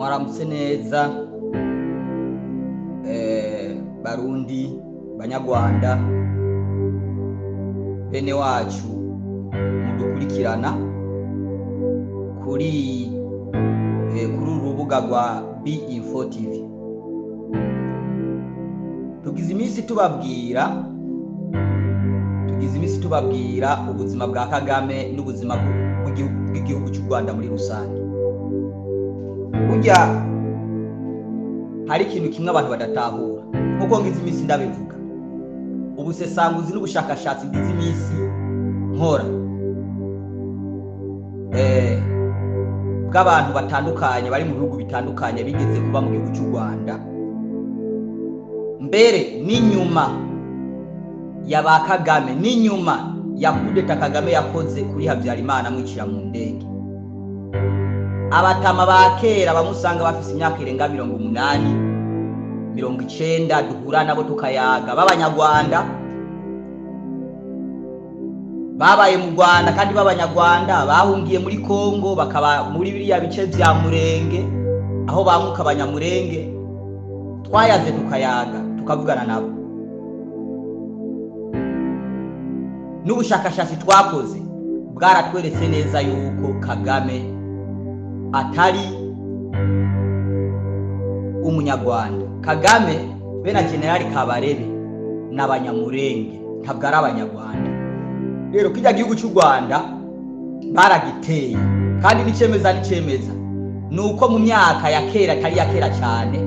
Mwaramutse neza Barundi, Banyarwanda, bene wacu mudukurikirana kuri uru rubuga rwa B-Info TV. Tugize iminsi tubabwira ubuzima bwa Kagame n'ubuzima bw'igihugu cy'u Rwanda muri rusange. Burya hari ikintu kimwe abantu badatahura, nkuko ngize iminsi ndabivuga, ubusesanguzi n'ubushakashatsi ngize iminsi nkora bw'abantu batandukanye bari mu bihugu bitandukanye bigeze kuba mu gihugu cy'u Rwanda mbere n'inyuma ya ba Kagame, n'inyuma ya kudeta Kagame yakoze kuri Habyarimana mwicira mu ndege. Abatama ba kera bamusanga bafise imyaka irenga 80, 90, duhura nabo tukayaga, b'Abanyarwanda babaye mu Rwanda kandi b'Abanyarwanda bahungiye muri Kongo, bakaba muri biriya bice vya Murenge aho bamuka Abanyamurenge. Twayaze tukayaga tukavugana nabo, n'ubushakashatsi twakoze bwaratweretse neza yuko Kagame atari umunyarwanda. Kagame be na General Kabarebe n'Abanyamurenge, ntabwo ari Abanyarwanda. Rero kijya gihugu cy'u Rwanda baragiteye, kandi n'icemeza nuko mu myaka ya kera atari ya kera cyane,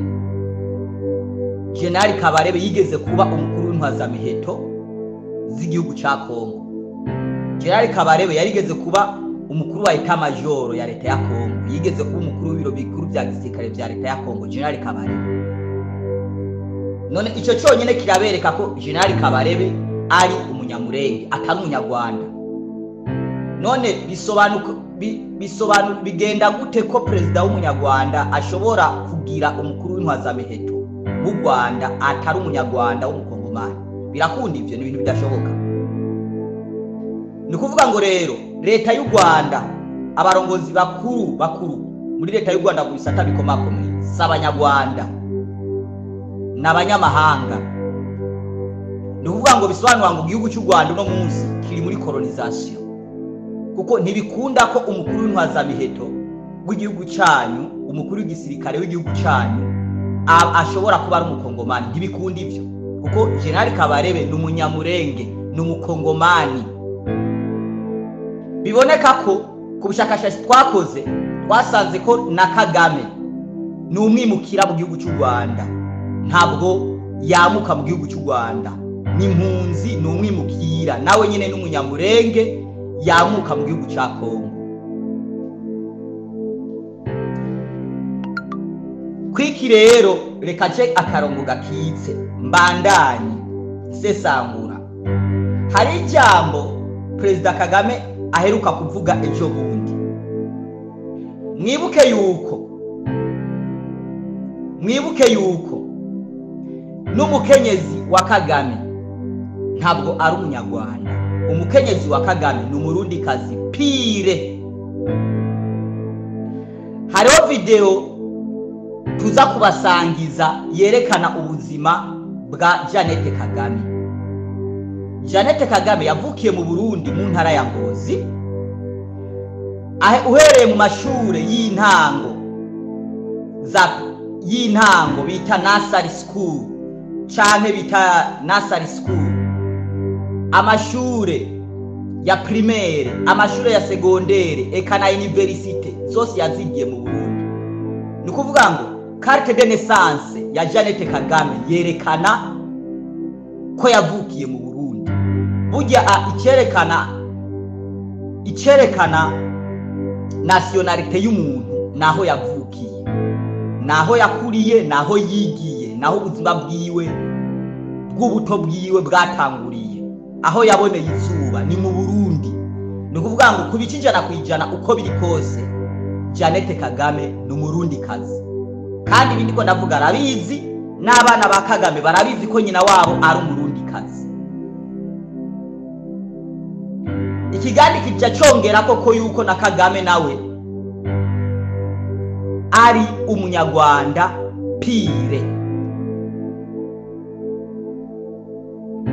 General Kabarebe yigeze kuba umukuru w'intwazamiheto z'igihugu cya Kongo. General Kabarebe yarigeze kuba umukuru wa état major ya leta ya Kongo, yigeze kuba umukuru w'ibiro bikuru bya gisirikare bya leta ya Kongo, General Kabarebe. None ico cyonyine kirabereka ko General Kabarebe ari umunyamurenge atari umunyarwanda. None bisobanuka bigenda gute ko president w'umunyarwanda ashobora kugira umukuru w'intwazamiheto w'u Rwanda atari umunyarwanda w'umukongomani? Birakunda ivyo, ni ibintu bidashoboka. Ni kuvuga ngo rero leta y'u Rwanda, abarongozi bakuru muri leta y'u Rwanda ku bisata bikomakomeye si Abanyarwanda n'abanyamahanga. Ni ukuvuga ngo bisobanura ngo igihugu cy'u Rwanda uno munsi kiri muri colonization, kuko ntibikunda ko umukuru w'intwazamiheto w'igihugu cyanyu, umukuru w'igisirikare w'igihugu cyanyu ashobora kuba ari umukongomani. Ntibikunda ivyo, kuko General Kabarebe ni umunyamurenge, ni umukongomani. Biboneka ko ku bushakashatsi twakoze twasanze ko na Kagame ni umwimukira mu gihugu cy'u Rwanda, ntabwo yamuka mu gihugu cy'u Rwanda, ni impunzi, ni umwimukira, nawe nyine ni umunyamurenge yamuka mu gihugu cya Kongo. Kwiki rero reka ce akarongo gakitse mbandanye nsesangura. Hari ijambo Perezida Kagame aheruka kuvuga ejo bundi. Mwibuke yuko n'umukenyezi wa Kagame ntabwo ari umunyarwanda. Umukenyezi wa Kagame ni umurundikazi pire. Hariho video tuza kubasangiza yerekana ubuzima bwa Jeannette Kagame. Jeannette Kagame yavukiye mu Burundi mu ntara ya Ngozi, uhereye mu mashure y'intango bita nursery school canke bita nursery school, amashure ya primaire, amashure ya secondaire eka na universite zose yazigiye mu Burundi. Ni kuvuga ngo carte de naissance ya Jeannette Kagame yerekana ko yavukiye mu Burundi. Burya icerekana nationalité y'umuntu naho yavukiye, naho yakuriye, naho yigiye, naho ubuzima bwiwe bw'ubuto bwiwe bwatanguriye, aho yaboneye izuba ni mu Burundi. Ni kuvuga ngo ku bice 100% uko biri kose Jeannette Kagame ni umurundikazi. Kandi ibindi ko ndavuga arabizi, n'abana ba Kagame barabizi ko nyina wabo ari umurundikazi. Ikigandi kica congera koko yuko na Kagame nawe ari umunyarwanda pire.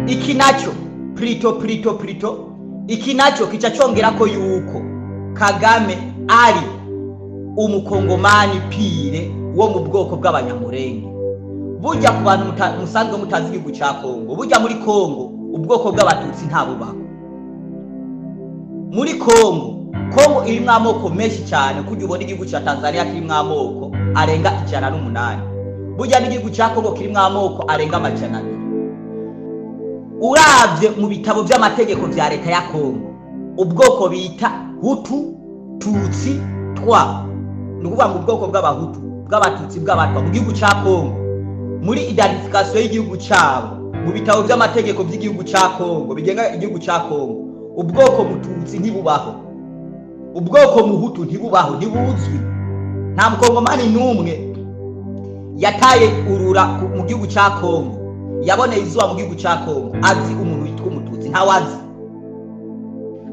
Iki nacyo prito prito prito, iki nacyo kica cyongera ko yuko Kagame ari umukongomani pire wo mu bwoko bw'abanyamurenge. Burya ku bantu musanzwe mutazi igihugu cya Kongo, burya muri Kongo ubwoko bw'abatutsi ntabubaho. Muri Kongo, Kongo irimwo amoko menshi cyane, kujya ubona igihugu cya Tanzania kirimwo amoko arenga 108. Burya n'igihugu cya Kongo kirimwo amoko arenga 200. Uravye mu bitabo by'amategeko vya leta ya Kongo, ubwoko bita Hutu, Tutsi, Twa, ni ukuvuga ngo ubwoko bw'abahutu, bw'abatutsi, bw'abatwa mu gihugu cya Kongo, muri identification y'igihugu cyabo, mu bitabo by'amategeko by'igihugu cya Kongo bigenga igihugu cya Kongo, ubwoko mututsi ntibubaho, ubwoko muhutu ntibubaho, ntibuzwi. Nta mukongomani n'umwe yataye urura mu gihugu cya Kongo, yaboneye izuba mu gihugu cya Kongo azi umuntu yitwa umututsi, ntawazi.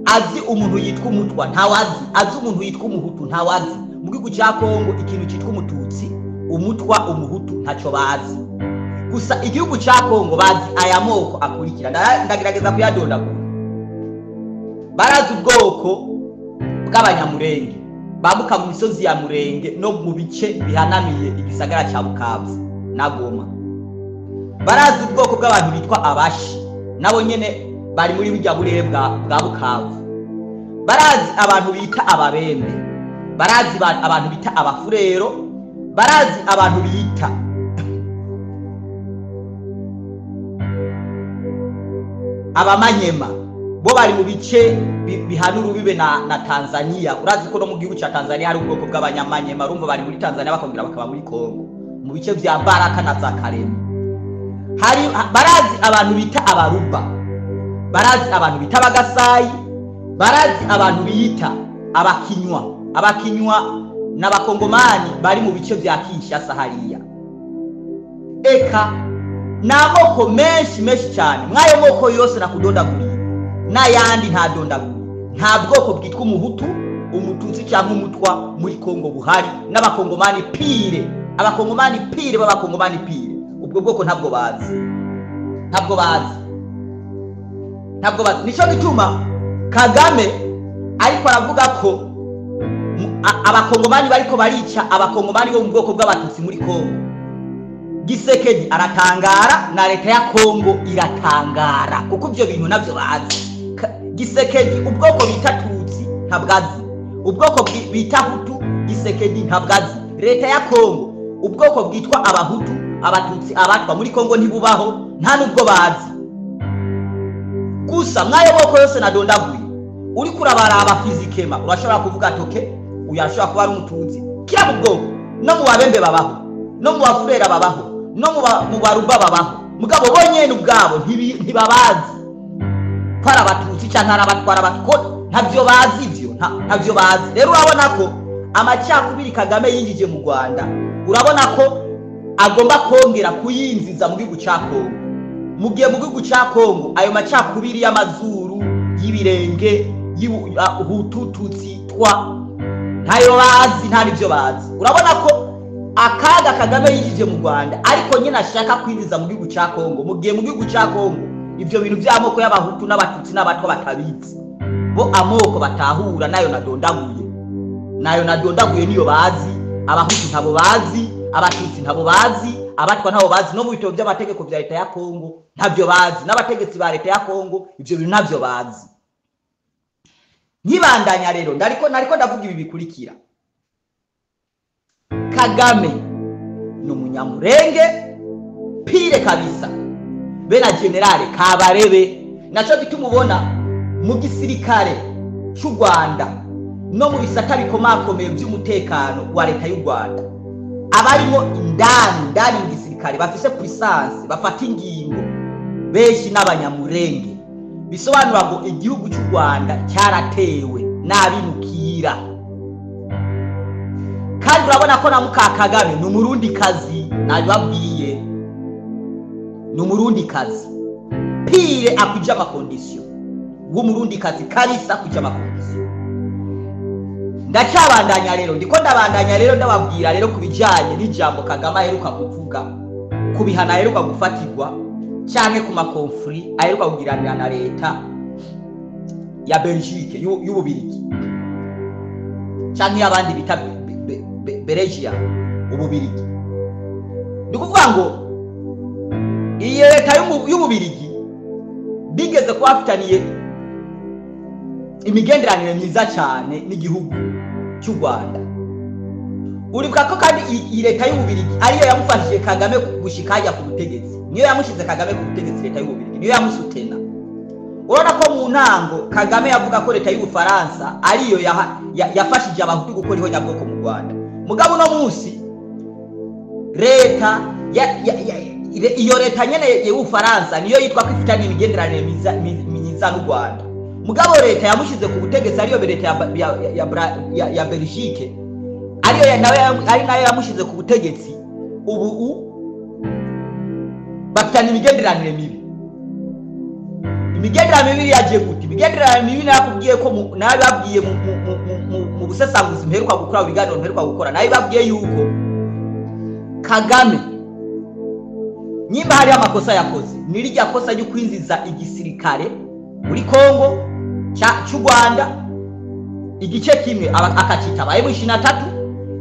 Azi umuntu yitwa umutwa, ntawazi. Azi umuntu yitwa umuhutu, ntawazi. Mu gihugu cya Kongo ikintu cyitwa umututsi, umutwa, umuhutu ntacyo bazi. Gusa igihugu cya Kongo bazi aya moko akurikira, ndagerageza kuyadondagura. Barazi ubwoko bw'abanyamurenge bambuka mu misozi ya Murenge no mu bice bihanamiye igisagara cya Bukavu na Goma. Barazi ubwoko bw'abantu bitwa abashi, nabo nyene bari muri burya burere bwa Bukavu. Barazi abantu bita ababembe, barazi abantu bita abafurero, barazi abantu bita abamanyema, bo bari mu bice bihana urubibe na Tanzania. Urazi ko no mu gihugu cya Tanzania hari ubwoko bw'abanyamanyema, urumva bari muri Tanzania bakongera bakaba muri Kongo mu bice vya Baraka na za Karema. Hari barazi abantu bita abaruba, barazi abantu bita abagasayi, barazi abantu bita abakinywa. Abakinywa n'abakongomani bari mu bice vya Kinshasa hariya. Eka n'amoko menshi menshi cyane, mwayo moko yose nakudondaguriye n'ayandi ntadondaguriye. Nta bwoko bwitwa umuhutu, umututsi cyangwa umutwa muri Kongo buhari, n'abakongomani pire, abakongomani pire b'abakongomani pire, ubwo bwoko ntabwo bazi, ntabwo bazi, ntabwo bazi. Nico gituma Kagame ariko aravuga ko abakongomani bariko barica abakongomani bo mu bwoko bw'abatutsi muri Kongo. Gisekedi aratangara na leta ya Kongo iratangara, kuko ibyo bintu navyo bazi. Gisekedi ubwoko bita Tutsi ntabwazi, ubwoko bita Hutu Gisekedi ntabwazi. Leta ya Kongo ubwoko bwitwa abahutu, abatutsi, abatwa muri Kongo ntibubaho, nta nubwo bazi. Gusa mwayo boko yose nadondaguye, uri kurabaraba fizikema urashobora kuvuga toke uyu arashobora kuba ari umututsi, kira mu bwoko no mu babembe babaho, no mu bafurera babaho, no mu baruba babaho, mugabo bonyene ubwabo ntibabazi ko ari abatutsi cyangwa ari abatwara abatwa, ntabyo bazi ibyo, ntabyo bazi. Rero urabona ko amacakubiri Kagame yinjije mu Rwanda, urabona ko agomba kongera kuyinziza mu gihugu cya Kongo. Mu gihe mu gihugu cya Kongo ayo macakubiri y'amazuru, y'ibirenge, y'Hutu, Tutsi, Twa ntayo bazi, nta nibyo bazi. Urabona ko akaga Kagame yinjije mu Rwanda ariko nyine ashaka kwinjiza mu gihugu cya Kongo. Mu gihe mu gihugu cya Kongo ivyo bintu by'amoko y'abahutu n'abatutsi n'abatwa batabizi, bo amoko batahura nayo nadondaguye, nayo nadondaguye niyo bazi. Abahutu ntabo bazi, abatutsi ntabo bazi, abatwa ntabo bazi, no mu bitabo by'amategeko bya leta ya Kongo ntabyo bazi, n'abategetsi ba leta ya Kongo ivyo bintu ntabyo bazi. Nkibandanya rero nariko ndavuga ibi bikurikira. Kagame ni umunyamurenge pire kabisa, bena generale Kabarebe. Naco gituma ubona mu gisirikare cy'u Rwanda no mu bisata bikomakomeye by'umutekano wa leta y'u Rwanda, abarimo indani mu gisirikare bafise puissance, bafata ingingo benshi n'abanyamurenge. Bisobanura ngo igihugu cy'u Rwanda cyaratewe n'abimukira. Kandi urabona ko na muka Kagame ni umurundi kazi, nabibabwiye, ni umurundi kazi pire, akuja amakondisiyo w'umurundi kazi kabisa, akuja amakondisiyo. Ndacabandanya rero, ndiko ndabandanya rero, ndababwira rero ku bijanye n'ijambo Kagame aheruka kuvuga, ku bihano aheruka gufatirwa canke ku ma conflits aheruka kugiranira na leta ya Belgique, y'Ububirigi, canke y'abandi bita Belgia, Ububirigi. Ni ukuvuga ngo iyi leta y'Ububirigi bigeze kuba bafitaniye imigenderanire myiza cyane n'igihugu cy'u Rwanda. Uribuka ko kandi iyi leta y'Ububirigi ariyo yamufashije Kagame gushika hajya ku butegetsi, niyo yamushize Kagame ku butegetsi. Leta y'Ububirigi niyo yamusutena. Urabona ko mu ntango Kagame yavuga ko leta y'Ubufaransa ariyo yafashije Abahutu gukora ihonyabwoko mu Rwanda. Mugabo uno munsi leta iyo leta nyene y'Ubufaransa niyo yitwa ko ifitanye imigenderanire myiza n'u Rwanda. Mugabo leta yamushize ku butegetsi, ariyo leta ya Belgique, ariyo nawe ari nayo yamushize ku butegetsi, ubu bafitanye imigenderanire mibi. Imigenderanire mibi yagiye gute? Imigenderanire mibi nakubwiye ko nababwiye mu busesanguzi mperuka gukora, mu biganiro mperuka gukora, nabibabwiye yuko Kagame nyimba hari amakosa yakoze, ni rirya kosa ryo kwinjiza igisirikare muri Kongo cy'u Rwanda, igice kimwe akacita aba M23,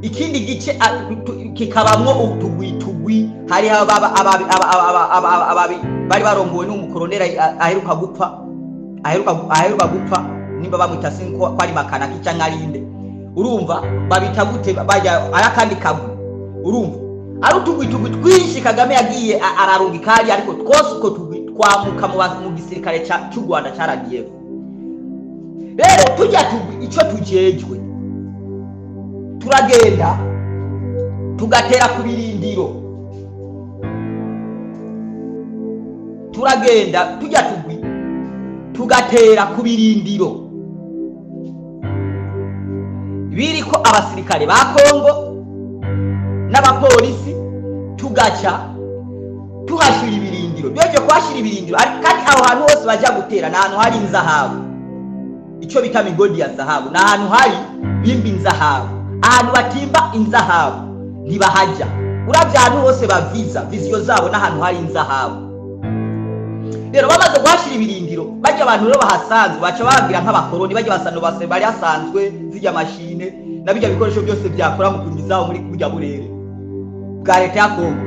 ikindi gice kikabamwo utugwi. Hari ababi bari barongowe n'umukoronera aheruka gupfa, nimba bamwita sinko ko ari Makana cyangwa arinde, urumva babita gute, bajya ari akandi kagwi. Urumva ari utugwi tugwi twinshi Kagame yagiye ararunga ikari, ariko twose uko tugwi twamuka mu gisirikare cy'u Rwanda cya RDF. Rero tujya tugwi icyo tujejwe, turagenda tugatera ku birindiro, turagenda tujya tugwi tugatera ku birindiro biriko abasirikare ba Kongo n'abapolisi, tugaca tuhashira ibirindiro. Byoje kuhashira ibirindiro, kandi aho hantu hose bajya gutera ni ahantu hari inzahabu, icyo bita migodi ya zahabu, ni ahantu hari bimba inzahabu. Ahantu batimba inzahabu ntibahajya. Uravye ahantu hose baviza, vision zabo n'ahantu hari inzahabu. Rero bamaze kuhashira ibirindiro, bajya abantu rero bahasanzwe baca bababwira nk'abakoroni bajya basano base bari hasanzwe, zijya mashine na bijya bikoresho byose byakora mu kumizaho muri burya burere bwa leta ya Kongo.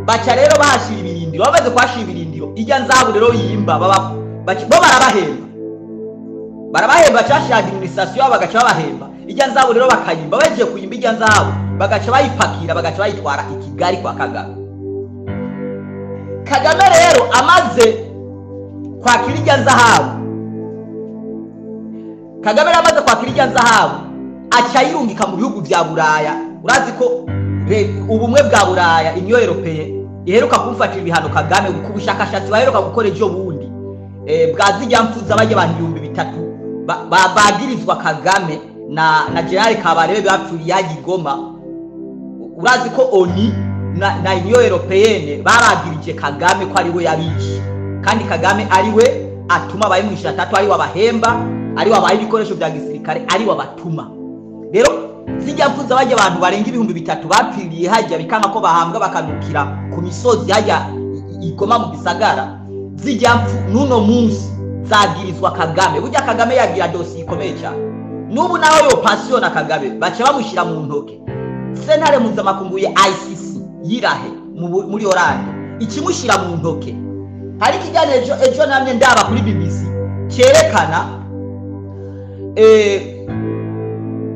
Baca rero bahashira ibirindiro. Bamaze kuhashira ibirindiro, ijya nzahabu rero yimba baba bo barabahemba, bacashira administration yabo, bagaca babahemba ijya nzahabu. Rero bakayimba, bagiye kuyimba ijya nzahabu, bagaca bayipakira, bagaca bayitwara i Kigali kwa Kagame. Kagame rero amaze kwakira ijya nzahabu, Kagame rero amaze kwakira ijya nzahabu, aca yirungika mu bihugu vya Buraya. Urazi ko Ubumwe bwa Buraya, Union Européenne, iheruka kumfatira ibihano Kagame ku bushakashatsi baheruka gukora ejo bundi bwa zijya mpfu z'abajya abantu 3000 bagirizwa Kagame na General Kabarebe bapfuriye Goma. Urazi ko ONU na Union Européenne baragirije Kagame ko ari we yabishe, kandi Kagame ari we atuma abaye mu 23, ari we abahemba, ari we abaye ibikoresho bya gisirikare, ari we abatuma. Rero zijya mpfu z'abajya abantu barenga 3000 bapfiriye hajya, bikanga ko bahambwa, bakanukira ku misozi hajya igoma mu gisagara, zijya mpfu n'uno munsi zagirizwa Kagame. Burya Kagame yagira dosiye ikomeye cyane. N'ubu nawe yo passion na Kagame baca bamushyira mu ntoke sentare mpuzamakungu ya ICC yirahe muri Orlando, ikimushyira mu ntoke. Hari ikiganiro ejo namye ndaba kuri BBC cyerekana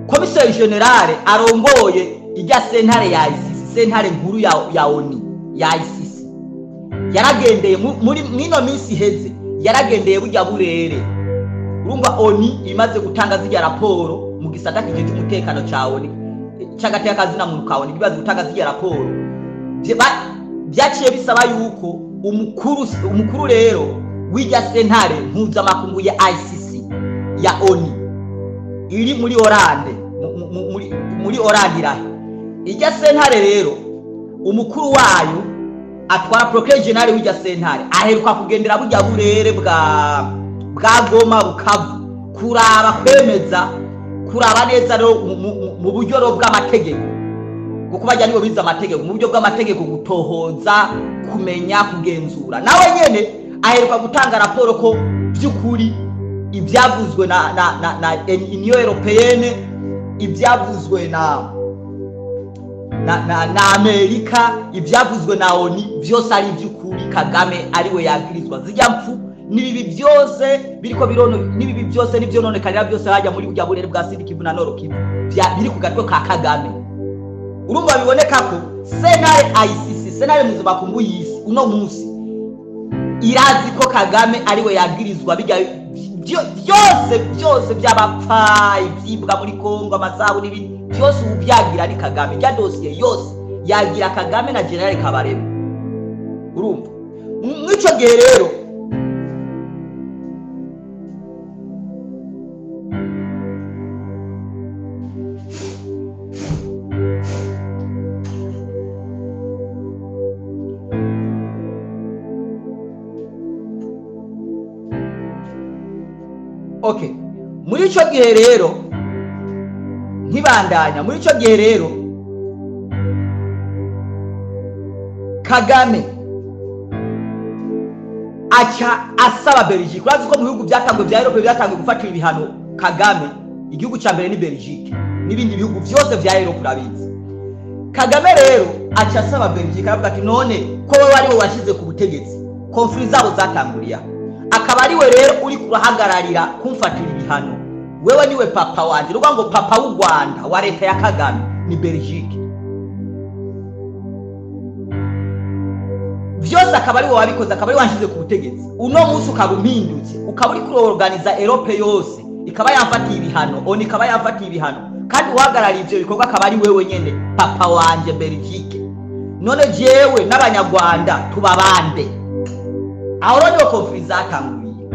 commissaire général arongoye ijya sentare ya ICC, sentare nkuru ya ONU ya ICC. Yaragendeye muri mwino minsi iheze, yaragendeye burya burere. Urumva ONU imaze gutanga zijya raporo mu gisata kije cy'umutekano ca ONU, c'agateka kazina muntu ka ONU, imaze gutanga zijya raporo, byaciye bisaba yuko umukuru rero w'ijya sentare mpuzamakungu ya ICC ya ONU iri muri Orlando, muri Orlando irahe ijya sentare, rero umukuru wayo atwara, procureur général w'ijya sentare, aheruka kugendera burya burere bwa Goma, Bukavu, kuraba kwemeza. Kuraba neza rero mu buryo bw'amategeko, kuko bajya nibo bize amategeko, mu buryo bw'amategeko gutohoza, kumenya, kugenzura. Nawe nyene aheruka gutanga raporo ko by'ukuri ibyavuzwe na Union Européenne, ibyavuzwe na Amerika, ibyavuzwe na ONU byose ari iby'ukuri. Kagame ariwe yagirizwa zijya mpfu n'ibibi byose biriko birono, n'ibibi byose n'ivyononekara byose hajya muri burya burere bwa Sud Kivu na Nord Kivu biri ku gatwe ka Kagame. Urumva biboneka ko sentare ICC, sentare mpuzamakungu y'isi, uno munsi irazi ko Kagame ariwe yagirizwa bijya byose byose by'abapfa, ibyibwa muri Kongo, amazabu n'ibindi byose. Ubu byagira ari Kagame, rya dosiye yose yagira Kagame na General Kabarebe. Urumva mw'ico gihe rero okay, muri ico gihe rero nkibandanya, muri ico gihe rero Kagame aca asaba Belgique. Urazi ko mu bihugu byatangwe bya Europe byatangwe gufatira ibihano Kagame, igihugu ca mbere ni Belgique n'ibindi bihugu byose vya Europe urabizi. Kagame rero aca asaba Belgique, aravuga ati none ko wowe ari wowe washize ku butegetsi, conflit zabo zatanguriye, akaba ari we rero uri kurahagararira kumfatira ibihano, wewe niwe papa wanje. Ruvuga ngo papa w'u Rwanda wa leta ya Kagame ni Belgique, vyose akaba ari wowe wabikoze, akaba ari wanshize ku butegetsi. Uno munsi ukaba umpindutse, ukaba uri kurorganiza Europe yose ikaba yamfatiye ibihano, ONU ikaba yamfatiye ibihano, kandi uhagarariye ivyo bikorwa akaba ari wewe nyene papa wanje Belgique. None jewe n'abanyarwanda tubabande? Aho rero niho conflit zatanguriye,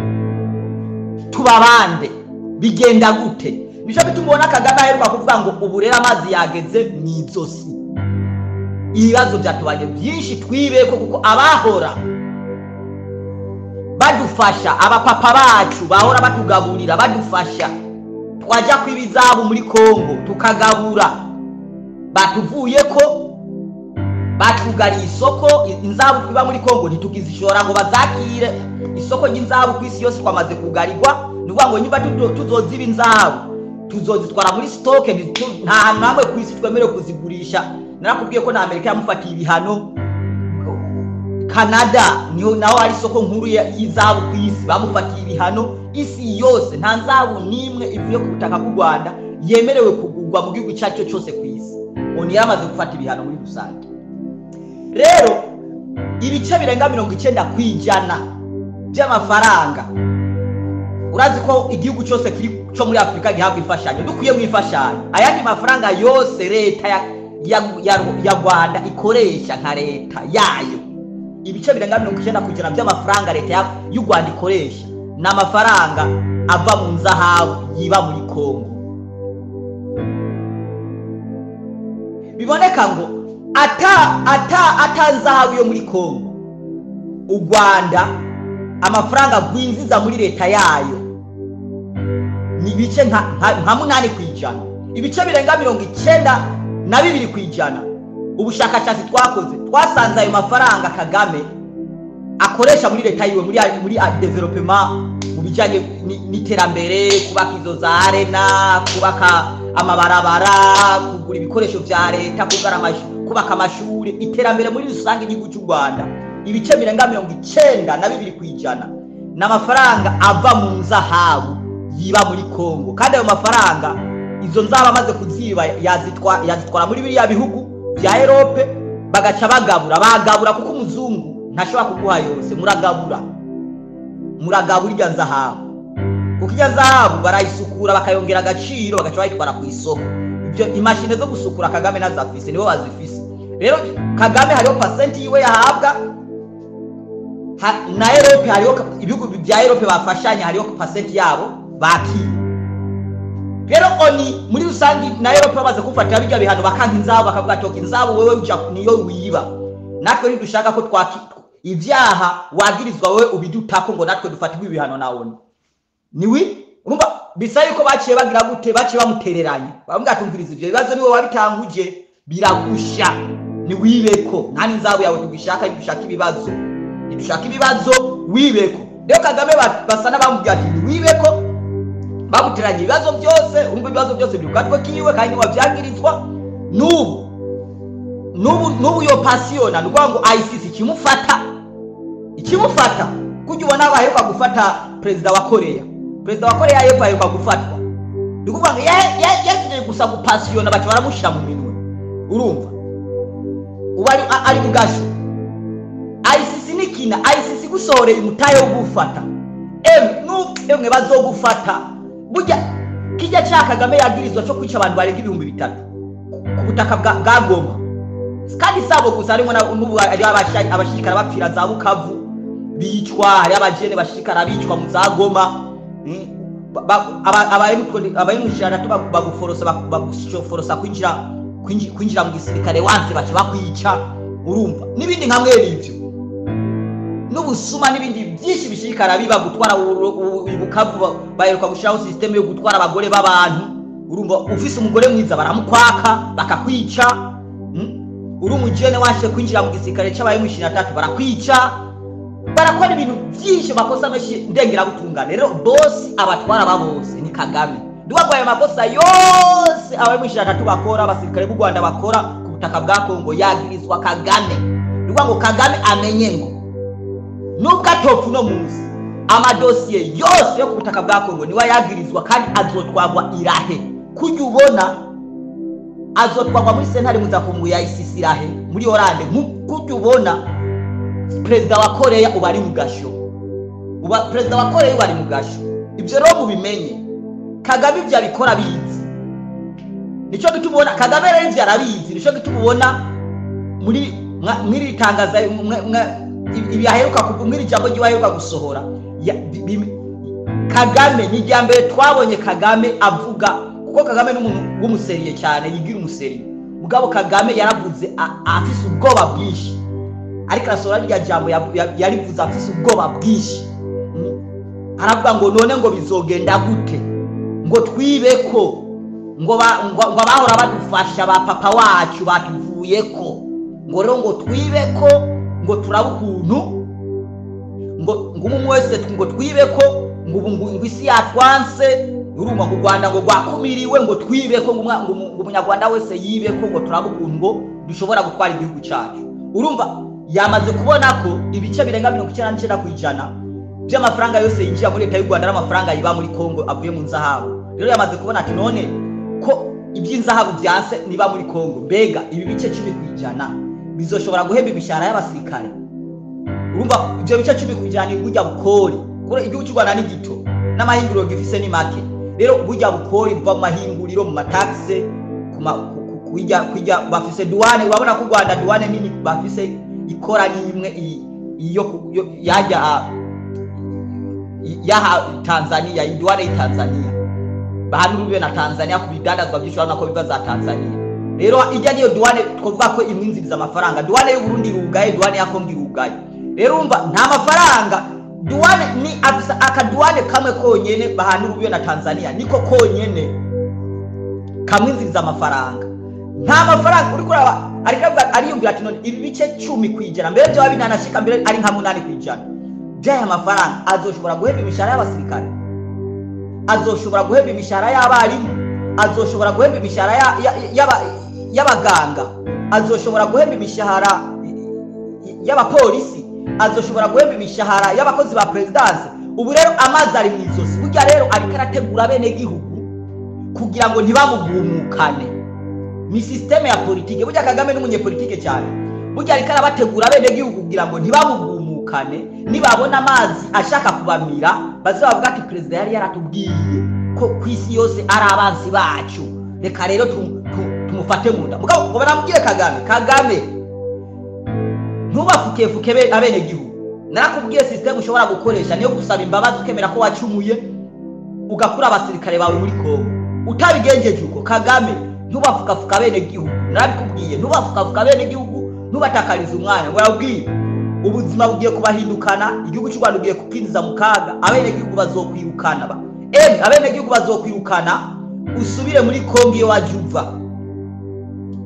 tubabande bigenda gute? Nico bituma ubona Kagame aheruka kuvuga ngo ubu rero amazi yageze mw'izosi, ibibazo byatubanye byinshi, twibeko kuko abahora badufasha, abapapa bacu bahora batugaburira badufasha, twajya kwiba izabu muri Kongo tukagabura, batuvuye ko batugariye isoko. Inzabu twiba muri Kongo ntitukizishora ngo bazakire, isoko ry'inzabu ku isi yose twamaze kugarirwa. Ni ukuvuga ngo niba tuzoziba inzabu tuzozitwara muri stock, nta hantu hamwe ku isi twemerewe kuzigurisha. Narakubwiye ko na Amerika yamufatiye ibihano, Canada niho naho ari isoko nkuru y'izabu ku isi bamufatiye ibihano. Isi yose nta nzabu n'imwe ivuye ku butaka bw'u Rwanda yemerewe kugurwa mu gihugu icyo ari cyo cyose ku isi. ONU yaramaze gufata ibihano muri rusange. Rero ibice birenga 90% by'amafaranga, urazi ko igihugu cyose kiri cyo muri Afurika gihabwa imfashanyo, dukwiye mu imfashanyo, ayandi mafaranga yose leta ya Rwanda ikoresha nka leta yayo, ibice birenga 90% by'amafaranga leta y'u Rwanda ikoresha ni amafaranga ava mu nzahabu yiba muri Kongo. Biboneka ngo ata nzahabu yo muri Kongo, u Rwanda amafaranga rwinjiza muri leta yayo ni ibice nka 8%, ibice birenga 92%. Ubushakashatsi twakoze twasanze ayo mafaranga Kagame akoresha muri leta yiwe muri development, mu bijanye n'iterambere, kubaka izo za arena, kubaka amabarabara, kugura ibikoresho vya leta, kubaka amashuri, iterambere muri rusange igihugu cy'u Rwanda, ibice birenga 92% n'amafaranga ava mu nzahabu yiba muri Kongo. Kandi ayo mafaranga izo nzaba amaze kuziba yazitwara muri biriya bihugu bya Europe, bagaca bagabura kuko umuzungu ntashobora kuguha yose, muragabura irya nzahabu, kuko irya nzahabu barayisukura bakayongera agaciro bagaca bayitwara ku isoko. Ibyo imashini zo gusukura Kagame nazafise, nibo bazifise. Rero Kagame hariho pasenti yiwe yahabwa na Europe, hariho ibihugu bya Europe bafashanya, hariho pasenti yabo bakira. Rero ONU muri rusange na Europe bamaze kufatira bijya bihano, bakanka inzabu, bakavuga ati inzabu wewe uja niyo wiba, natwe ntidushaka ko ivyaha wagirizwa wewe ubidutako ngo natwe dufatirwe ibihano na ONU. Niwi Urumva bisa yuko baciye bagira gute, baciye bamutereranya, bamubwira ati umviriza ivyo bibazo niwe wabitanguje, biragusha, ni wibeko, nta n'inzabu yawe tugishaka, dushaka ibibazo, dushaka ibibazo, wibeko. Rero Kagame basa n'abamubwira ati ni wibeko, bamuteranya ibibazo byose. Urumva ibibazo byose biri ku gatwe kiwe kandi wavyagirizwa. N'ubu yo pasiyona, ni ukuvuga ngo ICC ikimufata kujya ubona baheruka gufata perezida wa Korea, perezida wa Korea y'Epfo aheruka gufatwa, ni ukuvuga ngo yagiye gusa gupasiyona, baca baramushyira mu minwe. Urumva ubu ari mu gasho. ICC nikina ICC gusohoreye umutahe wo gufata emwe bazogufata. Burya kijya cya Kagame yagirizwa cyo kwica abantu barenga 3000 ku butaka bwa Goma, kandi sabo gusa, harimo n'ubu ari abashikara bapfira za Bukavu bicwa, hari abajene bashikara bicwa mu za Goma, abayimushirana baguforosa, bagushoforosa kwinjira mu gisirikare, wanse baca bakwica. Urumva n'ibindi nka mwene ivyo, n'ubusuma n'ibindi byinshi bishikara biba, gutwara Bukavu baheruka gushiraho system yo gutwara abagore b'abantu. Urumva ufise umugore mwiza baramukwaka bakakwica, uri umujene washe kwinjira mu gisirikare c'abayimushirana barakwica, barakora ibintu byinshi, makosa menshi ndengerabutungane. Rero boss abatwara babose ni Kagame, ndiwagwaye amakosa yose abayimushirana bakora, abasirikare b'u Rwanda bakora ku butaka bwa Kongo, yagirizwa Kagame. Ndiwa ngo Kagame amenye ngo nubwo atopfa uno munsi, amadosiye yose yo ku butaka bwa Kongo niwe yagirizwa, kandi azotwagwa irahe. Kujya ubona azotwagwa muri sentare muzakungu ya ICC irahe muri Hollande. Kujya ubona perezida wa Korea uba ari mu gasho, uba perezida wa Korea uba ari mu gasho. Ibyo rero mubimenye, Kagame ibyo abikora abizi, nico gituma ubona Kagame rero ibyo arabizi, nico gituma ubona muri mw'iri tangaza ibi aheruka kuvuga, mw'iri jambo ry'iwe aheruka gusohora. Kagame ni irya mbere twabonye Kagame avuga, kuko Kagame ni umuntu w'umuseriye cyane, yigira umuseriye. Mugabo Kagame yaravuze afise ubwoba bwinshi, ariko arasohora rya jambo yarivuze afise ubwoba bwinshi. Aravuga ngo none ngo bizogenda gute, ngo twibeko, ngo bahora badufasha ba papa wacu batuvuyeko, ngo rero ngo twibeko, ngo turabe ukuntu ngo umwe wese ngo twibeko, ngo ubu ngo isi yatwanse, urumva ngo u Rwanda ngo rwakumiriwe, ngo twibeko, ngo umunyarwanda wese yibeko, ngo turabe ukuntu ngo dushobora gutwara igihugu cyacu. Urumva yamaze kubona ko ibice birenga 99% by'amafaranga yose yinjira muri leta y'u Rwanda n'amafaranga yiba muri Kongo avuye mu nzahabu. Rero yamaze kubona ati none ko iby'inzahabu byanse niba muri Kongo, mbega ibi bice 10% bizoshobora guhemba imishahara y'abasirikare? Urumva ibyo bice 10% ni burya bukori, kuko igihugu cy'u Rwanda ni gito n'amahinguriro gifise ni make. Rero burya bukori buva mu mahinguriro, mu mataxe, kujya bafise douane. Urabona ko u Rwanda douane nini bafise ikora ni imwe iyo yajya yaha Tanzania, idouane ya Tanzania, bahanuriwe na Tanzania ku bidandazwa byinshi, urabona ko biva za Tanzania. Rero ijya niyo douane twovuga ko imwinziriza amafaranga. Douane y'u Burundi irugaye, douane ya Kongo irugaye. Rero urumva nta mafaranga, douane ni akaduane kamwe konyene bahanuriwe na Tanzania, niko konyene kamwinziriza amafaranga. Nta mafaranga uri kuraba, ariko ariyumvira ati none ibi bice 10% mbere byo binanashika mbere ari nka 8% by'aya mafaranga azoshobora guhemba imishahara y'abasirikare, azoshobora guhemba imishahara y'abarimu, azoshobora guhemba imishahara y'abaganga, azoshobora guhemba imishahara y'abapolisi, azoshobora guhemba imishahara y'abakozi ba presidence. Ubu rero amazi ari mu izosi. Burya rero ariko arategura bene gihugu kugira ngo ntibamugumukane. Ni systeme ya politike. Burya Kagame ni umunyepolitike cyane. Burya ariko arabategura bene gihugu kugira ngo ntibamugumukane, nibabona amazi ashaka kubamira bazavuga ati perezida yari yaratubwiye ko ku isi yose ari abanzi bacu, reka rero tumufate mu nda. Mugabo ngo baramubwire Kagame, Kagame ntubafukefuke abene gihugu. Narakubwiye system ushobora gukoresha niyo gusaba imbabazi ukemera ko wacumuye, ugakura abasirikare bawe muri Kongo. Utabigenjeje uko Kagame ntubafukafuka abene gihugu. Narabikubwiye, ntubafukafuka abene gihugu, ntubatakariza umwanya. Ngo arabwiye ubuzima bugiye kubahindukana, igihugu cy'u Rwanda ugiye kukinjiza mu kaga, abene gihugu bazokwirukana. Abenegihugu bazokwirukana usubire muri Kongo iyo waje uva.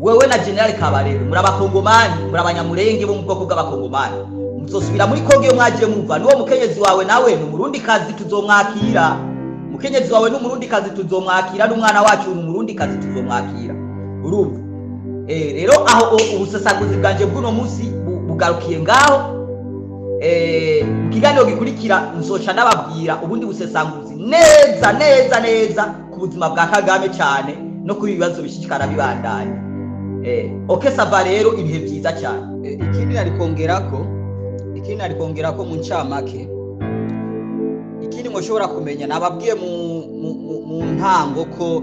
Wewe na General Kabarebe muri abakongomani, muri abanyamurenge bo mu bwoko bw'abakongomani, muzosubira muri Kongo iyo mwaje muva. N'uwo mukenyezi wawe nawe ni umurundi kazi tuzomwakira, mukenyezi wawe ni umurundi kazi tuzomwakira, n'umwana wacu ni umurundi kazi tuzomwakira. Urumva? Rero aho ubusasaguzi bwanje bw'uno munsi bugarukiye ngaho. Mu kiganiro gikurikira nzoca ndababwira ubundi busesanguzi neza neza neza ku buzima bwa Kagame cyane no kuri ibibazo bishishikara bibandanya. Ok ça va rero, ibihe byiza cyane. Ikindi nari kongerako mu ncamake, ikindi mushobora kumenya, nababwiye mu ntango ko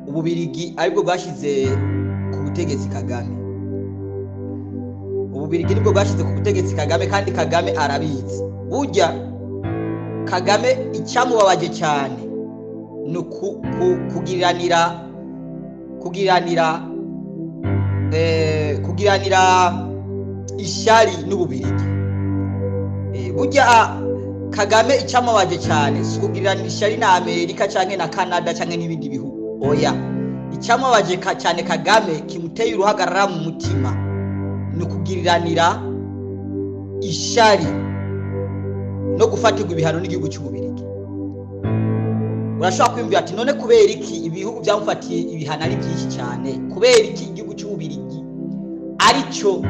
Ububirigi aribwo bwashize ku butegetsi Kagame. Ububirigi nibwo bwashize ku butegetsi Kagame, kandi Kagame arabizi. Burya Kagame icyamubabaje cyane ni kugiranira ishyari n'Ububirigi. Burya Kagame icyamubabaje cyane si ukugiranira ishyari na Amerika canke na Canada canke n'ibindi bihugu, oya. Icyamubabaje cyane Kagame, kimuteye uruhagarara mu mutima, ni ukugiriranira ishyari no gufatirwa ibihano n'igihugu cy'Ububirigi. Urashobora kwiyumvira ati: "None kubera iki ibihugu byamufatiye ibihano ari byinshi cyane? Kubera iki igihugu cy'Ububirigi aricyo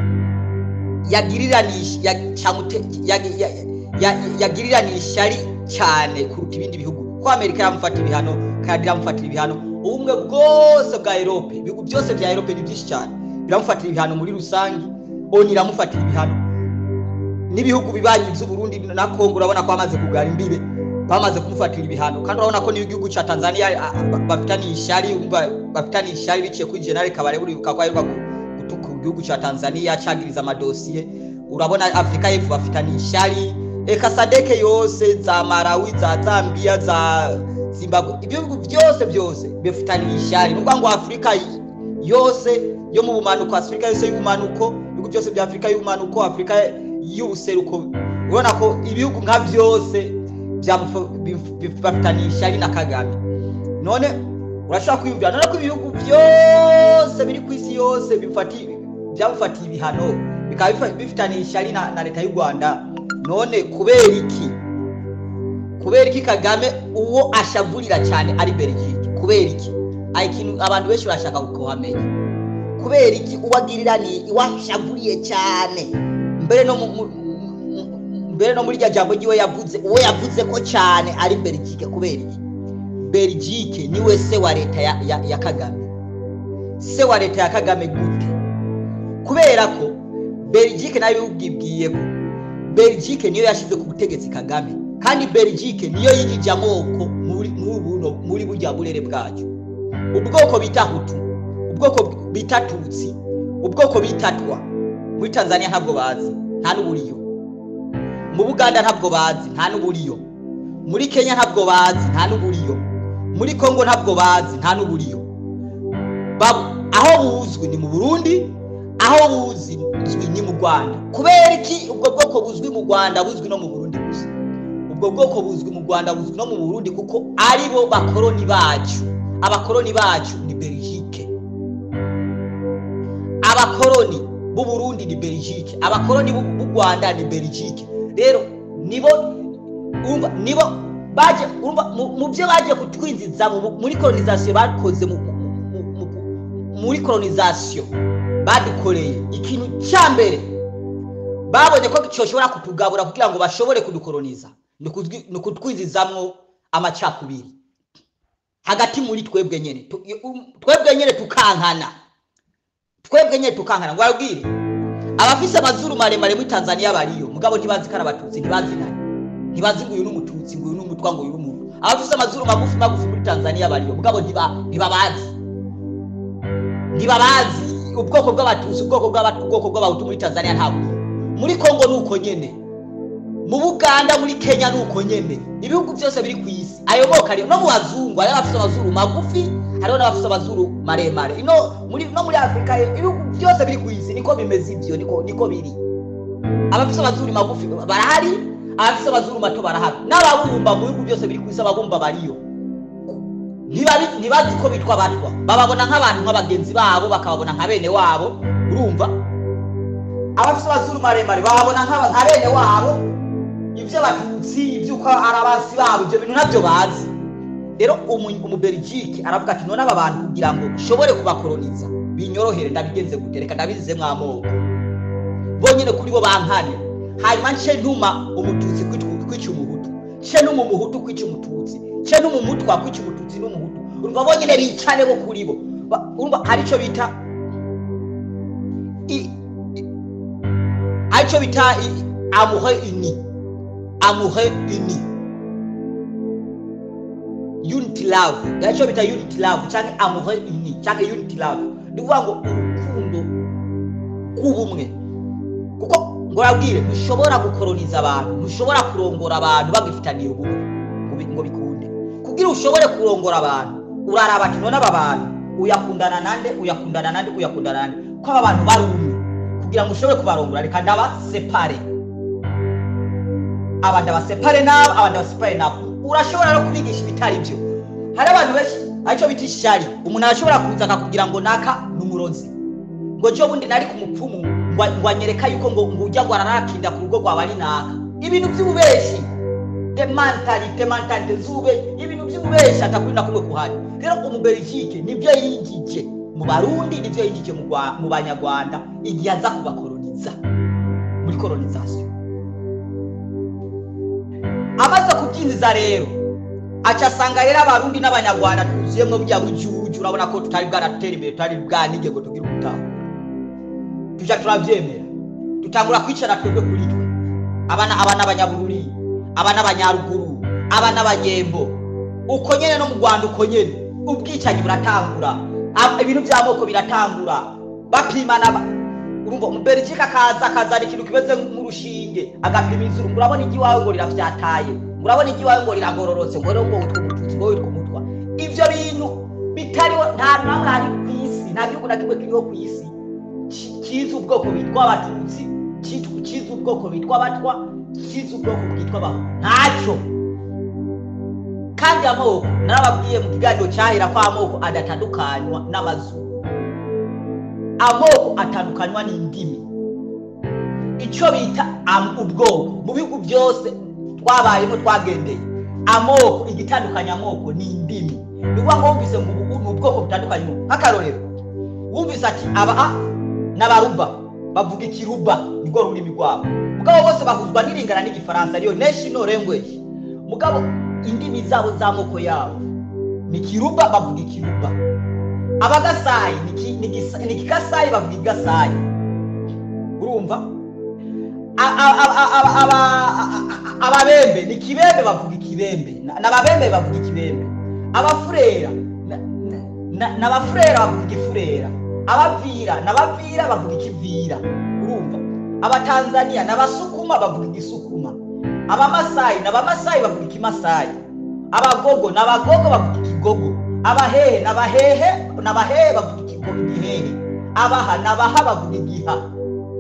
yagiriranira ishyari cyane kuruta ibindi bihugu?" Ko Amerika yamufata ibihano, Canada iramufatira ibihano, ubumwe bwose bwa Europe, ibihugu byose bya Europe ni byinshi cyane, biramufatira ibihano muri rusange, ONU iramufatira ibihano, n'ibihugu bibanyi by'u Burundi na Kongo urabona ko bamaze kugara imbibe, bamaze kumufatira ibihano. Kandi urabona ko n'igihugu cya Tanzania bafitaniye ishyari, umva, bafitaniye ishyari biciye kuri General Kabarebe. Uribuka ko aheruka gutuka igihugu cya Tanzania, cagiriza amadosiye. Urabona Afrika y'Epfo bafitaniye ishyari, eka SADC yose, za Malawi, za Zambia, za Zimbabwe, ibihugu byose byose bifitaniye ishyari. Ni ukuvuga ngo Afrika yose yo mu bumanuko, Afrika yose y'ubumanuko, ibihugu byose bya Afrika y'ubumanuko, Afrika y'ubuseruko, urabona ko ibihugu nka byose bafitaniye ishyari na Kagame. None urashobora kwiyumvira none ko ibihugu byose biri ku isi yose byamufatiye ibihano, bikaba bifitaniye ishyari na leta y'u Rwanda, none kubera iki Kagame uwo ashavurira cyane ari Belgique? Kubera iki? Ari ikintu abantu benshi barashaka kuhamenya. Kubera iki uwagirira ni iwashavuriye cyane? Mbere no muri rya jambo ryiwe yavuze, uwo yavuze ko cyane ari Belgique. Kubera iki? Belgique niwe se wa leta ya Kagame. Se wa leta ya Kagame gute? Kubera ko Belgique nayo ubwibwiye ko Belgique niyo yashize ku butegetsi Kagame, kandi Belgique niyo yigije amoko muri buno, muri burya burere bwacu. Ubwoko bita Hutu, ubwoko bita Tutsi, ubwoko bita Twa, muri Tanzania ntabwo bazi, nta n'uburiyo. Mu Buganda ntabwo bazi, nta n'uburiyo. Muri Kenya ntabwo bazi, nta n'uburiyo. Muri Kongo ntabwo bazi, nta n'uburiyo. Aho buzwi ni mu Burundi, aho buzwi ni mu Rwanda. Kubera iki ubwo bwoko buzwi mu Rwanda, buzwi no mu Burundi gusa? Ubwo bwoko buzwi mu Rwanda, buzwi no mu Burundi, kuko aribo bakoroni bacu. Abakoroni bacu ni Belgique. Abakoroni b'u Burundi ni Belgique, abakoroni b'u Rwanda ni Belgique. Rero nibo, urumva, nibo baje, urumva, mu byo baje kutwinjiza muri colonisation bakoze, muri colonisation badukoreye, ikintu cya mbere babonye ko cyoshobora kutugabura kugira ngo bashobore kudukoloniza ni ukutwinjizamwo amacakubiri hagati muri twebwe nyene, twebwe nyene tukankana, twebwe nyene tukankana. Ngo babwire abafise amazuru maremare muri Tanzania bariyo, mugabo ntibazi ko ari abatutsi, ntibazi nani, ntibazi ngo uyu ni umututsi, ngo uyu ni umutwa, ngo uyu ni umuntu. Abafise amazuru magufi magufi muri Tanzania bariyo, mugabo ntibabazi, ntibabazi. Ubwoko bw'abatutsi, ubwoko bw'abatwa, ubwoko bw'abahutu muri Tanzania nta buriyo. Muri Kongo ni uko nyene, mu Buganda, muri Kenya ni uko nyene. Ibihugu byose biri ku isi ayo moko ariyo. No mu bazungu hariho abafise amazuru magufi, hariho n'abafise amazuru maremare. Ino muri no muri Afurika, ibihugu byose biri ku isi niko bimeze. Ibyo niko biri. Abafise amazuru magufi barahari. Abafise amazuru mato barahari. N'ababumba mu bihugu byose biri ku isi, ababumba bariyo. Ntibazi ko bitwa abatwa, bababona nk'abantu nk'abagenzi babo, bakababona nka bene wabo. Urumva, abafise amazuru maremare bababona nka bene wabo. Ivyo abatutsi, ivy'uko ari abansi babo, ivyo bintu navyo bazi. Rero umubeligike aravuga ati none aba bantu kugira ngo ushobore kubakoloniza binyorohere, ndabigenze gute? Reka ndabizemwo amoko bonyene kuri bo bankane, hanyuma nce ntuma umututsi kwica umuhutu, nce ntuma umuhutu kwica umututsi, nce ntuma umutwa kwica umututsi n'umuhutu. Urumva, bonyene bicane bo kuri bo. Urumva, hari ico bita hari ico bita amour uni, amour uni, unity love. Hari ico bita unity love canke amour uni canke unity love. Ni ukuvuga ngo urukundo rw'ubumwe, kuko ngo urabwire, ntushobora gukoroniza abantu, ntushobora kurongora abantu bagifitaniye ubumwe ngo bikunde. Kugira ushobore kurongora abantu, uraraba ati none aba bantu uyakundana nande, uyakundana nande, uyakundana nande, ko aba bantu bari umwe, kugira ngo ushobore kubarongora reka ndaba séparer, aba ndabasepare n'aba, aba ndabasepare n'aba. Urashobora no kubigisha ibitari byo. Hari abantu benshi aricyo bita ishari. Umuntu arashobora kuza akakubwira ngo naka ni umurozi, ngo jo bundi nari ku mupfumu, ngo anyereka yuko ngo ujya ngo ararakinda ku rugo rwawe ari naka. Ibintu by'ububeshi, de mentalité, mentalité z'ube, ibintu by'ububeshi atakuri na kumwe kuhari. Rero umubeligike nibyo yinjije mu Barundi, nibyo yinjije mu Banyarwanda igihe aza kubakoloniza muri colonisation. Amaze kubyinjiza rero, aca asanga rero Abarundi n'Abanyarwanda twuzuyemwo bya bujuju. Urabona ko tutari bwaratera imbere, tutari bwanige ngo tugire ubutaha, tuja turavyemera, dutangura kwicara twebwe kuri twe, abana, aba n'Abanyabururi, aba n'Abanyaruguru, aba n'Abanyembo, uko nyene no mu Rwanda uko nyene. Ubwicanyi buratangura, ibintu by'amoko biratangura, bapimana. Urumva, umubeligike akaza akazana ikintu kimeze nk'urushinge, agapima izuru, ngo urabona iry'iwawe ngo rirafyataye, ngo urabona iry'iwawe ngo riragororotse, ngo rero ngo witwa umututsi, ngo witwa umutwa. Ivyo bintu bitariho nta namwe hari ku isi, nta gihugu na kimwe kiriho ku isi kizi ubwoko bitwa abatutsi, kizi ubwoko bitwa abatwa, kizi ubwoko bwitwa abahutu, ntacyo. Kandi amoko, narababwiye mu kiganiro cyahera ko amoko adatandukanywa n'amazuru, amoko atandukanywa n'indimi. Icyo bita ubwoko mu bihugu byose twabayemo, twagendeye, amoko, igitandukanya amoko ni indimi. Ni ukuvuga ngo wumvise ngo ubu ni ubwoko butandukanye. Nk'akarorero, wumvise ati aba n'abaruba bavuga ikiruba, nirwo rurimi rwabo, mugabo bose bahuzwa n'ilingala n'igifaransa, ariyo national language. Mugabo indimi zabo z'amoko yabo ni kiruba, bavuga ikiruba. Abagasayi ni kikasayi, bavuga igasayi. Urumva, ababembe ni kibembe, bavuga ikibembe. N'ababembe bavuga ikibembe. Abafurera n'abafurera bavuga igifurera. Abavira n'abavira bavuga ikivira. Urumva, abatanzania n'abasukuma bavuga igisukuma. Abamasayi n'abamasayi bavuga ikimasayi. Abagogo n'abagogo bavuga ikigogo. Abahehe n'abahehe n'abahehe bavuga ikigogo, igihehe. Abaha n'abaha bavuga igiha.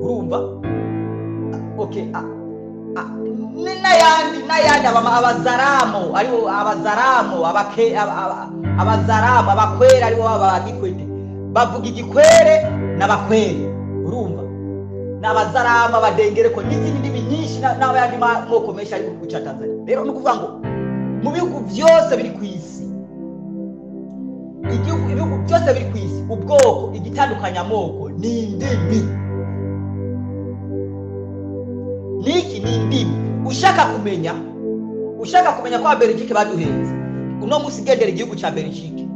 Urumva, okay, n'ayandi n'ayandi, abazaramo aribo abazaramo, abazaramo, abakwere aribo abagikwete bavuga igikwere n'abakwere. Urumva, n'abazaramo, abadengereko n'izindi ndimi nyinshi n'ayandi moko menshi ari mu gihugu cya Tanzania. Rero ni ukuvuga ngo mu bihugu byose biri ku isi, igihugu, ibihugu byose biri ku isi, ubwoko, igitandukanya amoko ni indimi. Niki? Ni indimi. Ushaka kumenya ko Abelgike baduhenze, uno munsi gendera igihugu cya Belgique,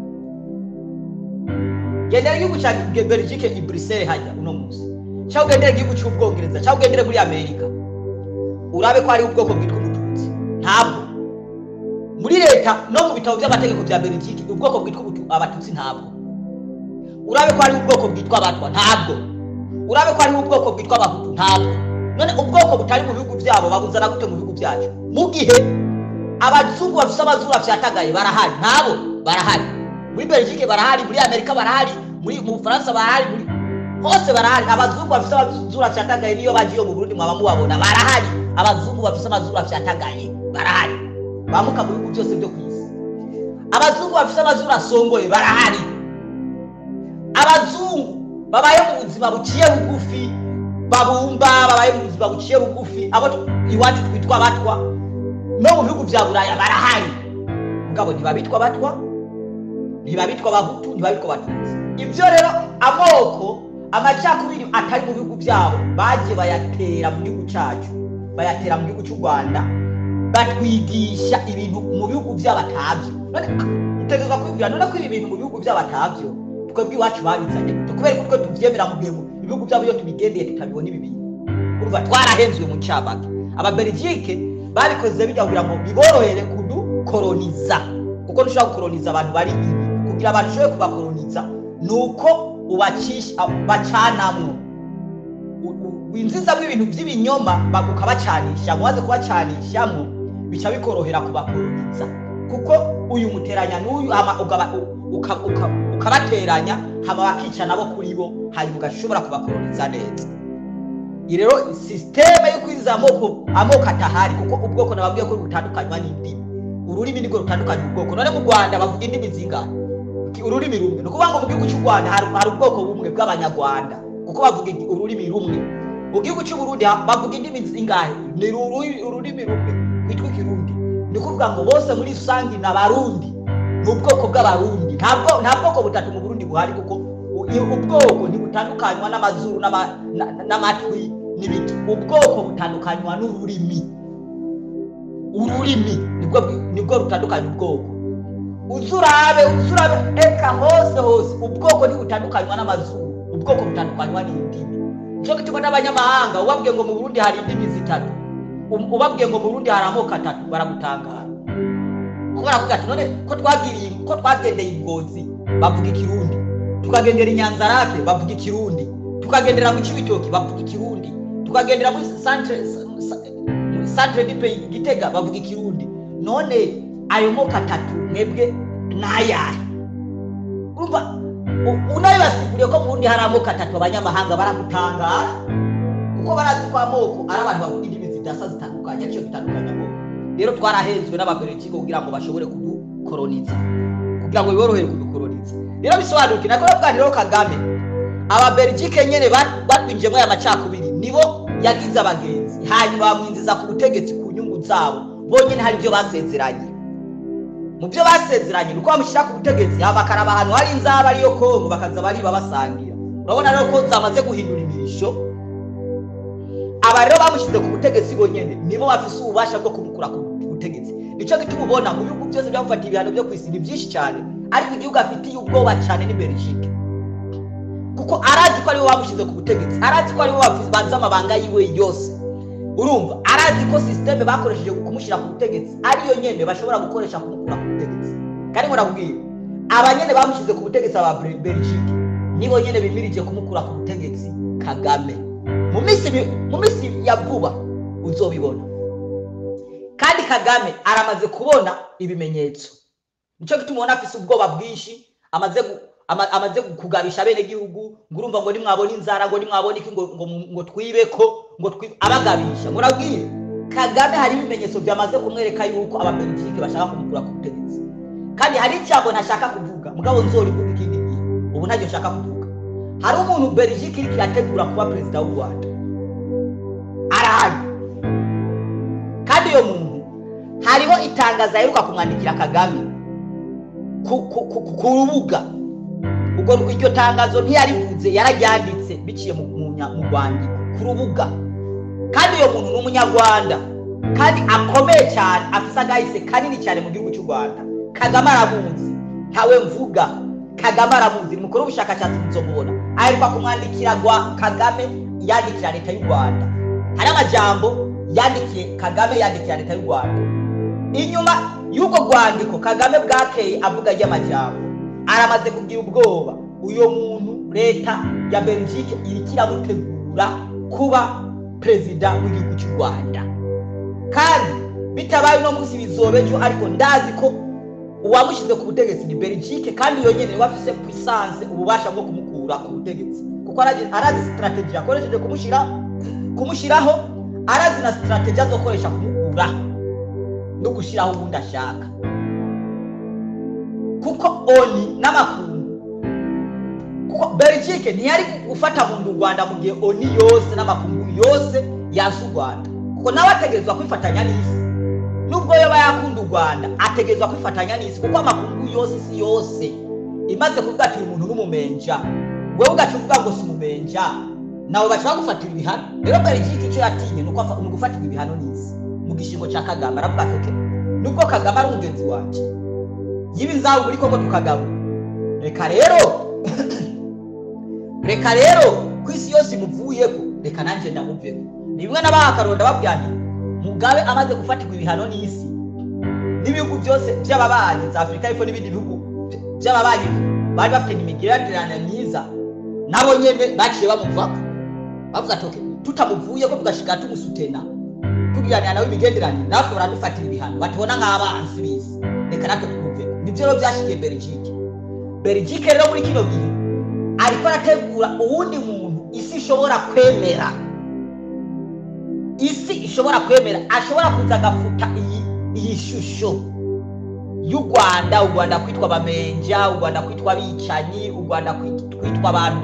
gendera igihugu cya Belgique i Bruxelles hajya uno munsi, cyangwa ugendere igihugu cy'Ubwongereza, cyangwa ugendere muri Amerika, urabe ko hari ubwoko bwitwa umututsi. Ntabwo muri leta no mu bitabo by'amategeko bya Belgique ubwoko bwitwa abatutsi, ntabwo. Urabe ko hari ubwoko bwitwa abatwa, ntabwo. Urabe ko hari ubwoko bwitwa abahutu, ntabwo. None ubwoko butari mu bihugu byabo babuzana gute mu bihugu byacu, mu gihe abazungu bafise amazuru afyatagaye barahari? Ntabo, barahari muri Belgique, barahari muri Amerika, barahari muri mu Bufaransa, barahari muri hose, barahari. Abazungu bafise amazuru afyatagaye niyo bagiye mu Burundi mwaba mubabona, barahari. Abazungu bafise amazuru afyatagaye barahari, bamuka mu bihugu byose byo ku isi. Abazungu bafise amazuru asongoye barahari. Abazungu babaye mu buzima buciye bugufi, babumba, babaye mu buzima buciye bugufi, abo iwacu twitwa abatwa no mu bihugu vya Buraya barahari. Mugabo ntibabitwa abatwa, ntibabitwa abahutu, ntibabitwa abatutsi. Ivyo rero amoko, amacakubiri atari mu bihugu byabo baje bayatera mu gihugu cacu, bayatera mu gihugu cy'u Rwanda, batwigisha ibintu mu bihugu by'abatavyo. None utegerezwa kwibwira none ko ibi bintu mu bihugu by'abatavyo twebwe iwacu babizanye gute? Kubera ko twe tuvyemera mu gihe ibihugu byabo iyo tubigendeye tutabibona ibi bintu. Urumva twarahenzwe mu ncamake. Ababelgike babikoze bijya kugira ngo biborohere kudukoroniza, kuko ntushobora gukoroniza abantu bari ibi. Kugira abantu ushobore kubakoroniza nuko ubacisha, bacanamwo, winjizamwo ibintu by'ibinyoma, ukabacanisha. Mumaze kubacanishamwo bica bikorohera kubakoroniza, kuko uyu muteranya n'uyu, hama ukabateranya, hama bakica nabo kuri bo, hanyuma ugashobora kubakoroniza neza. Iyi rero système yo kwinjiza amoko atahari, kuko ubwoko nababwiye ko butandukanywa n'indimi. Ururimi nirwo rutandukanya ubwoko. None mu Rwanda bavuga indimi zingahe? Ururimi rumwe. Ni ukuvuga ngo mu gihugu cy'u Rwanda hari ubwoko bumwe bw'Abanyarwanda, kuko bavuga ururimi rumwe. Mu gihugu cy'u Burundi bavuga indimi zingahe? Ni ururimi rumwe rwitwa Ikirundi. Ni ukuvuga ngo bose muri rusange ni Abarundi, ni ubwoko bw'Abarundi. Nta bwoko butatu mu Burundi buhari, kuko ubwoko ntibutandukanywa n'amazuru n'amatwi n'ibiki. Ubwoko butandukanywa n'ururimi. Ururimi nibwo rutandukanya ubwoko. Uzurabe eka hose hose, ubwoko ntibutandukanywa n'amazuru, ubwoko butandukanywa n'indimi. Nico gituma n'abanyamahanga ubabwiye ngo mu Burundi hari indimi zitatu, ubabwiye ngo mu Burundi hari amoko atatu, baragutangara. Kuko baravuga ati none ko twagiriye, ko twagendeye i Ngozi bavuga Ikirundi, tukagendera i Nyanzarake bavuga Ikirundi, tukagendera mu Cibitoki bavuga Ikirundi, tukagendera muri centre du pays Gitega bavuga Ikirundi, none ayo moko atatu mwebwe nayahe? Urumva unabibasiguriye ko mu Burundi hari amoko atatu, abanyamahanga baragutangara, kuko barazi ko amoko ari abantu bavuga indimi zidasa zitandukanye, aricyo gitandukanya amoko. Rero twarahenzwe n'Ababereki kugira ngo bashobore kudukoroniza, kugira ngo biborohere kudukoroniza. Rero bisobanuke nako bavuga rero Kagame, Ababergike nyene batwinjiyemo aya macakubiri, nibo yagize abagenzi, hanyuma bamwinjiza ku butegetsi ku nyungu zabo bonyene. Hari ibyo basezeranye. Mu byo basezeranye nuko bamushyira ku butegetsi, hama bakaraba ahantu hari inzara ariyo Kongo, bakaza bariba basangira. Urabona rero ko zamaze guhindura imirisho. Aba rero bamushyize ku butegetsi bonyene nibo bafise ububasha bwo kumukura ku butegetsi. Nico gituma ubona mu bihugu byose byamufatiye ibihano byo kw'isi ni byinshi cyane, ariko igihugu afitiye ubwoba cyane ni Belgique, kuko arazi ko ariwe bamushyize ku butegetsi, arazi ko ariwe bazi amabanga yiwe yose. Urumva arazi ko système bakoresheje kumushyira ku butegetsi ariyo nyene bashobora gukoresha kumukura ku butegetsi. Kandi ngo nakubwira, aba nyene bamushyize ku butegetsi, aba Belgique, nibo nyene bimirije kumukura ku butegetsi Kagame mu minsi ya vuba uzobibona. Kandi Kagame aramaze kubona ibimenyetso, nico gituma ubona afise ubwoba bwinshi, amaze kugabisha bene gihugu ngo urumva ngo nimwabona inzara, ngo nimwabona iki, ngo twibeko, ngo abagabisha. Ngo nabwire Kagame hari ibimenyetso byamaze kumwereka yuko Ababergike bashaka kumukura ku butegetsi. Kandi hari ijambo ntashaka kuvuga, mugabo nzorivuga ikindi gihe, ubu ntacyo nshaka kuvuga. Hari umuntu Belgique iriko irategura kuba perezida w'u Rwanda, arahari. Kandi uyo muntu hariho itangazo aheruka kumwandikira Kagame ku rubuga. Ubwo iryo tangazo ntiyarivuze, yararyanditse biciye mu rwandiko ku rubuga. Kandi uyo muntu ni umunyarwanda kandi akomeye cyane, afise agahise kanini cyane mu gihugu cy'u Rwanda. Kagame aramuzi, ntawe mvuga, Kagame aramuzi, nimukore ubushakashatsi muzomubona. Aheruka kumwandikira gwa Kagame yandikira leta y'u Rwanda. Hari amajambo yandikiye Kagame yandikira leta y'u Rwanda. Inyuma y'ubwo rwandiko Kagame bwakeye avuga ry'amajambo, aramaze kugira ubwoba. Uyo muntu leta ya Belgique iriko iramutegura kuba perezida w'igihugu cy'u Rwanda. Kandi bitabaye uno munsi bizoba ejo, ariko ndazi ko uwamushyize ku butegetsi ni Belgique, kandi iyo nyene niwe afise puissance, ububasha bwo kumukura ku butegetsi, kuko arazi strategy yakoresheje kumushyiraho. Arazi na strategy azokoresha kumukura no gushiraho ubundi ashaka, kuko ONU n'amakungu, kuko Belgique ntiyari gufata mu Rwanda mu gihe ONU yose n'amakungu yose yanse u Rwanda, kuko nawe ategerezwa kwifatanya n'isi. Nubwo yoba yakunda u Rwanda ategerezwa kwifatanya n'isi, kuko amakungu yose, isi yose imaze kuvuga ati umuntu n'umumenja, wewe ugaca uvuga ngo si umumenja, nawe bashobora gufatira ibihano. Rero Belgique icyo yatinye nuko ni ugufatirwa ibihano n'isi mu gishingo cya Kagame. Aravuga ati okay, nubwo Kagame ari umugenzi wanje yiba inzabu muri Kongo tukagabura, reka rero ku isi yose imuvuyeko, reka nanjye ndamuveko. Ni bimwe n'abahakaronda babwira nti Mugabe amaze gufatirwa ibihano n'isi n'ibihugu byose by'ababanyi za Afurika y'Epfo n'ibindi bihugu by'ababanyi bari bafite imigenderanire myiza, nabo nyene baciye bamuvako, bavuga ati okay, tutamuvuye ko tugashika tumusutena tugiranira nawe imigenderanire, natwe baradufatira ibihano batubona nk'abansi b'isi, reka natwe tumuveko. Nivyo rero vyashikiye Belgique. Belgique rero muri kino gihe ariko arategura uwundi muntu isi ishobora kwemera, isi ishobora kwemera, ashobora kuza agafuta iyi shusho y'u Rwanda, u Rwanda kwitwa abamenja, u Rwanda kwitwa abicanyi, u Rwanda kwitwa abantu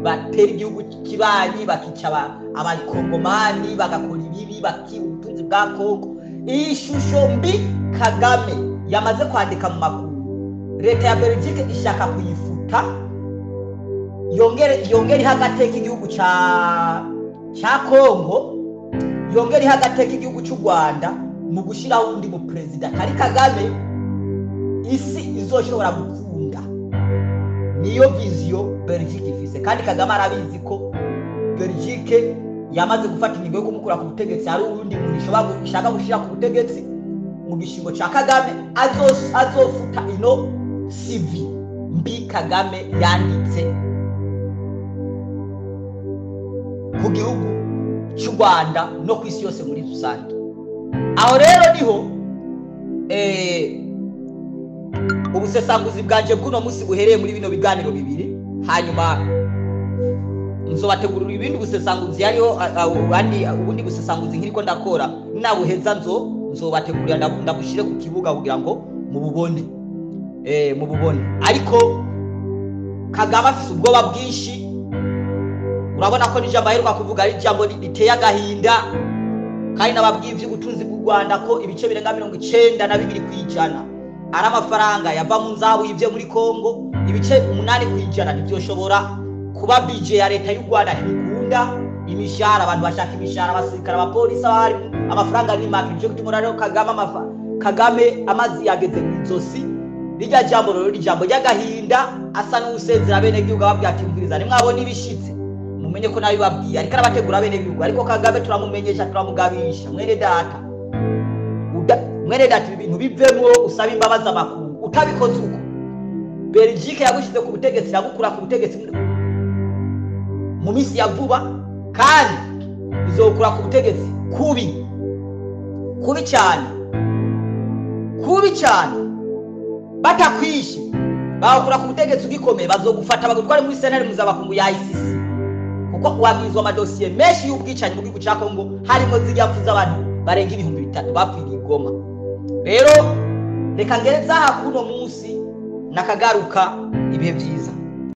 batera igihugu kibanyi, bakica abakongomani, bagakora ibibi, bakiba ubutunzi bwa Kongo. Iyi shusho mbi Kagame yamaze kwandika mu makuru, leta ya Belgique ishaka kuyifuta, yongere iha agateka igihugu ca Kongo, yongere iha agateka igihugu cy'u Rwanda mu gushyiraho undi mu perezida atari Kagame isi izoshobora gukunda. Niyo vision Belgique ifise, kandi Kagame arabizi ko Belgique yamaze gufata ingingo yo kumukura ku butegetsi, hari uwundi muntu ishaka gushyira ku butegetsi mu gishingo ca Kagame azofuta ino CV mbi Kagame yanditse ku gihugu cy'u Rwanda no ku isi yose muri rusange. Aho rero niho ubusesanguzi bwanje bw'uno munsi buhereye muri bino biganiro bibiri. Hanyuma nzobategurira ibindi busesanguzi, hariho ubundi busesanguzi nkiriko ndakora, nabuheza nzobategurira ndabushire ku kibuga kugira ngo mububone. Ariko Kagame afise ubwoba bwinshi. Urabona ko n'ijambo aheruka kuvuga ari ijambo riteye agahinda, kandi nababwiye ivy'ubutunzi bw'u Rwanda ko ibice birenga 92% ari amafaranga yava mu nzabu y'ivyo muri Kongo, ibice 8% ntibyoshobora kuba budget ya leta y'u Rwanda, ntibikunda imishahara, abantu bashaka imishahara, abasirikare, abapolisi, abarimu, amafaranga ni make. Nico gituma rero Kagame amazi yageze mu izosi. Rirya jambo rero, ijambo ry'agahinda, asa n'uwusezera bene gihugu, ababwira ati mviriza, nimwabona ibishitse mumenye ko nabibabwiye. Ariko arabategura bene gihugu. Ariko Kagame turamumenyesha, turamugabisha, mwene data, mwene data, ibi bintu bivemwo, usaba imbabazi amakungu. Utabikoze uko, Belgique yagushize ku butegetsi, yagukura ku butegetsi mu minsi ya vuba, kandi izokura ku butegetsi kubi kubi cyane, kubi cyane. Batakwishe bakura ku butegetsi ugikomeye, bazogufata bagutware muri sentare muzabakungu ya ICC, kuko wabwirizwa amadosiye menshi y'ubwicanyi mu gihugu cya Kongo, harimo zirya mpfu z'abantu barenga 3000 bapfiriye i Goma. Rero reka ngereza aha kuno munsi, nakagaruka. Ibihe byiza.